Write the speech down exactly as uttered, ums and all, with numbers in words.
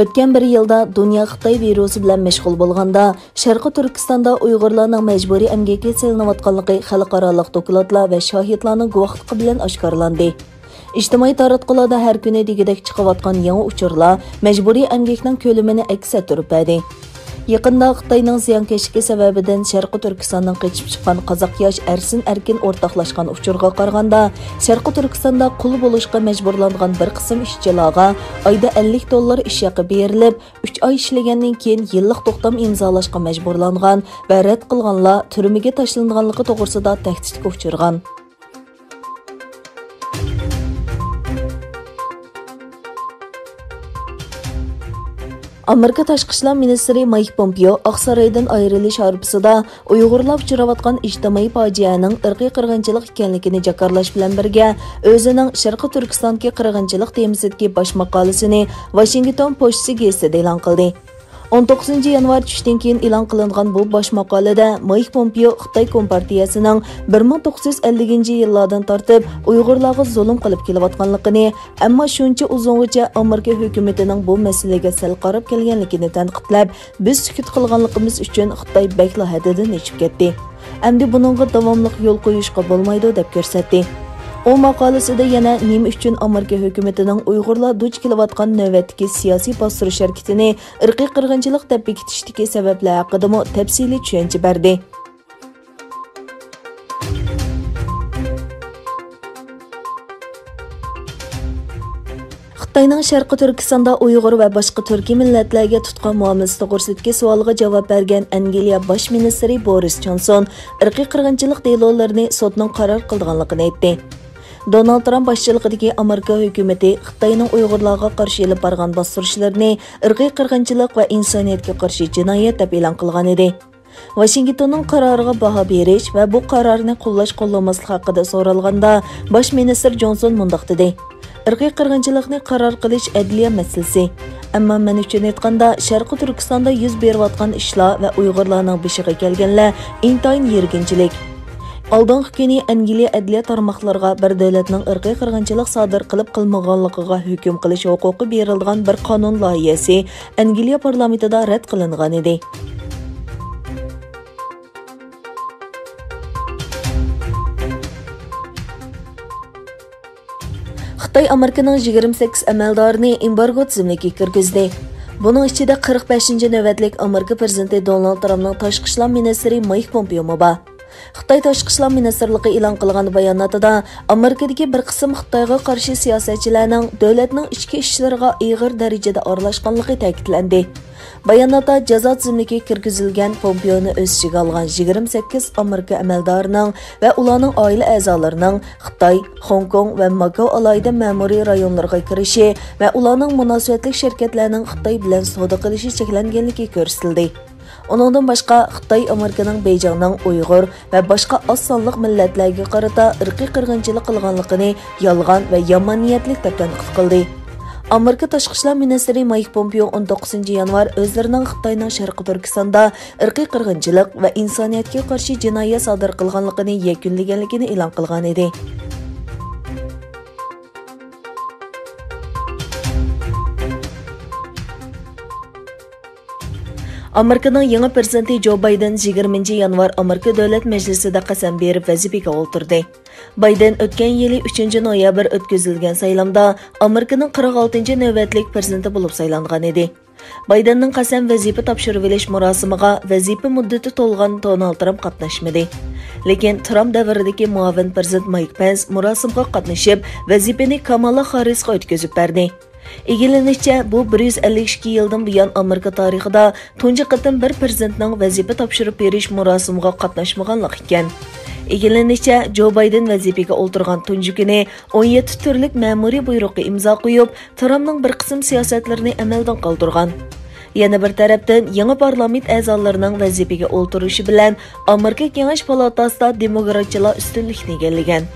ئۆتكەن بىر يىلدا دۇنيا خىتاي ۋىرۇسى بىلەن مەشغۇل بولغاندا، شەرقىي تۈركىستاندا ئۇيغۇرلارنىڭ مەجبۇرىي ئەمگەككە سېلىنىۋاتقانلىقى خەلقئارالىق دوكلاتلار ۋە شاھىتلارنىڭ گۇۋاھلىقى بىلەن ئاشكارىلاندى. ئىجتىمائىي تاراتقۇلاردا ھەر كۈنى دېگۈدەك چىقىۋاتقان يېڭى ئۇچۇرلار مەجبۇرىي ئەمگەكنىڭ كۆلىمىنى ئەكس ئەتتۈرۈپ بەردى. يېقىندا خىتاينىڭ زىيانكەشلىكى سەۋەبىدىن شەرقىي تۈركىستاندىن قېچىپ چىققان قازاق ياش ئەرسىن ئەركىن ئورتاقلاشقان ئۇچۇرغا قارىغاندا، شەرقىي تۈركىستاندا قۇل بولۇشقا مەجبۇرلانغان بىر قىسىم ئىشچىلارغا ئايدا ئەللىك دوللار ئىش ھەققى بېرىلىپ، ئۈچ ئاي ئىشلىگەندىن كېيىن يىللىق توختام ئىمزالاشقا مەجبۇرلانغان ۋە رەت قىلغانلار تۈرمىگە تاشلىنىدىغانلىقى توغرىسىدا تەھدىتكە ئۇچرىغان. ئامېرىكا تاشقى ئىشلار مىنىستىرى مايك پومپېئو ئاقسارايدىن ئايرىلىش ھارپىسىدا ئۇيغۇرلار ئۇچراۋاتقان ئىجتىمائىي پاجىئەنىڭ ئىرقىي قىرغىنچىلىق ئىكەنلىكىنى جاكارلاش بىلەن بىرگە، ئۆزىنىڭ شەرقىي تۈركىستاندىكى قىرغىنچىلىق تېمىسىدىكى باش ماقالىسىنى ۋاشىنگتون پوچتىسى گېزىتىدە ئېلان قىلدى. ئون توققۇزىنچى يانۋار چۈشتىن كېيىن ئېلان قىلىنغان بۇ باش ماقالىدە مايك پومپېئو خىتاي كومپارتىيەسىنىڭ بىر مىڭ توققۇز يۈز ئەللىكىنچى يىللاردىن تارتىپ ئۇيغۇرلارغا زۇلۇم قىلىپ كېلىۋاتقانلىقىنى، ئەمما شۇنچە ئۇزۇنغىچە ئامېرىكا ھۆكۈمىتىنىڭ بۇ مەسىلىگە سەل قاراپ كەلگەنلىكىنى تەنقىدلەپ، بىز سۈكۈت قىلغانلىقىمىز ئۈچۈن خىتاي بەكلا ھەددىدىن ئېشىپ كەتتى. ئەمدى بۇنىڭغا داۋاملىق يول قويۇشقا بولمايدۇ، دەپ كۆرسەتتى. ئۇ ماقالىسىدە يەنە نېمە ئۈچۈن ئامېرىكا ھۆكۈمىتىنىڭ ئۇيغۇرلار دۇچ كېلىۋاتقان نۆۋەتتىكى سىياسىي باستۇرۇش ھەرىكىتىنى ئىرقىي قىرغىنچىلىق دەپ بېكىتىشتىكى سەۋەبلەر ھەققىدىمۇ تەپسىلىي چۈشەنچە بەردى. خىتاينىڭ شەرقىي تۈركىستاندا ئۇيغۇر ۋە باشقا تۈركىي مىللەتلەرگە تۇتقان مۇئامىلىسى توغرىسىدىكى سوئالغا جاۋاب بەرگەن ئەنگلىيە باش مىنىستىرى بورىس جونسون ئىرقىي قىرغىنچىلىق دېلولىرىنى سوتنىڭ قارار قىلىدىغانلىقىنى ئېيتتى. دونالد ترامپ باشچىلىقىدىكى ئامېرىكا ھۆكۈمىتى خىتاينىڭ ئۇيغۇرلارغا قارشى ئېلىپ بارغان باستۇرۇشلىرىنى ئىرقىي قىرغىنچىلىق ۋە ئىنسانىيەتكە قارشى جىنايەت دەپ ئېلان قىلغانىدى. ۋاشىنگتوننىڭ قارارىغا باھا بېرىش ۋە بۇ قارارنى قوللاش-قوللىماسلىق ھەققىدە سورالغاندا، باش مىنىستىر جونسون مۇنداق دېدى: «ئىرقىي قىرغىنچىلىقنى قارار قىلىش ئەدلىيە مەسىلىسى. ئەمما مەن ئۈچۈن ئېيتقاندا، شەرقىي تۈركىستاندا يۈز بېرىۋاتقان ئىشلار ۋە ئۇيغۇرلارنىڭ بېشىغا كەلگەنلەر ئىنتايىن يىرگىنچىلىك.» ئالدىنقى كۈنى ئەنگلىيە ئەدلىيە تارماقلىرىغا بىر دۆلەتنىڭ ئىرقىي قىرغىنچىلىق سادىر قىلىپ قىلمىغانلىقىغا ھۆكۈم قىلىش ھوقۇقى بېرىلىدىغان بىر قانۇن لايىھەسى ئەنگلىيە پارلامېنتىدا رەت قىلىنغانىدى. خىتاي ئامېرىكىنىڭ يىگىرمە سەككىز ئەمەلدارىنى ئېمبارگو تىزىملىكىگە كىرگۈزدى. بۇنىڭ ئىچىدە قىرىق بەشىنچى نۆۋەتلىك ئامېرىكا پىرېزىدېنتى دونالد ترامپنىڭ تاشقى ئىشلار مىنىستىرى مايك پومپېئومۇ بار. خىتاي تاشقى ئىشلار مىنىستىرلىقى ئېلان قىلغان باياناتىدا، ئامېرىكىدىكى بىر قىسىم خىتايغا قارشى سىياسەتچىلەرنىڭ دۆلەتنىڭ ئىچكى ئىشلىرىغا ئېغىر دەرىجىدە ئارىلاشقانلىقى تەكىتلەندى. باياناتتا جازا تىزىملىكىگە كىرگۈزۈلگەن پومپېئونى ئۆز ئىچىگە ئالغان يىگىرمە سەككىز ئامېرىكا ئەمەلدارىنىڭ ۋە ئۇلارنىڭ ئائىلە ئەزالىرىنىڭ خىتاي، خوڭكوڭ ۋە ماكاۋ ئالاھىدە مەمۇرىي رايونلىرىغا كىرىشى ۋە ئۇلارنىڭ مۇناسىۋەتلىك شىركەتلەرنىڭ خىتاي بىلەن سودا قىلىشى چەكلەنگەنلىكى كۆرسىتىلدى. ئۇنىڭدىن باشقا، خىتاي ئامېرىكىنىڭ بېيجىڭنىڭ ئۇيغۇر ۋە باشقا ئاز سانلىق مىللەتلەرگە قارىتا ئىرقىي قىرغىنچىلىق قىلغانلىقىنى يالغان ۋە يامان نىيەتلىك دەپ تەنقىد قىلدى. ئامېرىكا تاشقى ئىشلار مىنىستىرى مايك پومپېئو ئون توققۇزىنچى يانۋار ئۆزلىرىنىڭ خىتاينىڭ شەرقىي تۈركىستاندا ئىرقىي قىرغىنچىلىق ۋە ئىنسانىيەتكە قارشى جىنايەت سادىر قىلغانلىقىنى يەكۈنلىگەنلىكىنى ئېلان قىلغانىدى. ئامېرىكىنىڭ يېڭى پىرېزىدېنتى جو بايدېن يىگىرمىنچى يانۋار ئامېرىكا دۆلەت مەجلىسىدە قەسەم بېرىپ ۋەزىپىگە ئولتۇردى. بايدېن ئۆتكەن يىلى ئۈچىنچى نويابىر ئۆتكۈزۈلگەن سايلامدا ئامېرىكىنىڭ قىرىق ئالتىنچى نۆۋەتلىك پىرېزىدېنتى بولۇپ سايلانغان ئىدى. بايدېننىڭ قەسەم ۋەزىپە تاپشۇرۇۋېلىش مۇراسىمىغا ۋەزىپە مۇددىتى تولغان دونالد ترامپ قاتناشمىدى. لېكىن ترامپ دەۋرىدىكى مۇئاۋىن پىرېزىدېنت مايك پېنس مۇراسىمغا قاتنىشىپ، ۋەزىپىنى كامالا خاررىسقا ئۆتكۈزۈپ بەردى. ئىگىلىنىشىچە، بۇ بىر يۈز ئەللىك ئىككى يىلدىن بۇيان ئامېرىكا تارىخىدا تۇنجى قېتىم بىر پىرېزىدېنتنىڭ ۋەزىپە تاپشۇرۇپ بېرىش مۇراسىمىغا قاتناشمىغانلىقى ئىكەن. ئىگىلىنىشىچە، جو بايدېن ۋەزىپىگە ئولتۇرغان تۇنجى كۈنى ئون يەتتە تۈرلۈك مەمۇرىي بۇيرۇققا ئىمزا قويۇپ، ترامپنىڭ بىر قىسىم سىياسەتلىرىنى ئەمەلدىن قالدۇرغان. يەنە بىر تەرەپتىن، يېڭى پارلامېنت ئەزالىرىنىڭ ۋەزىپىگە ئولتۇرۇشى بىلەن ئامېرىكا كېڭەش پالاتاسىدا دېموكراتچىلار ئۈستۈنلۈكنى ئىگىلىگەن.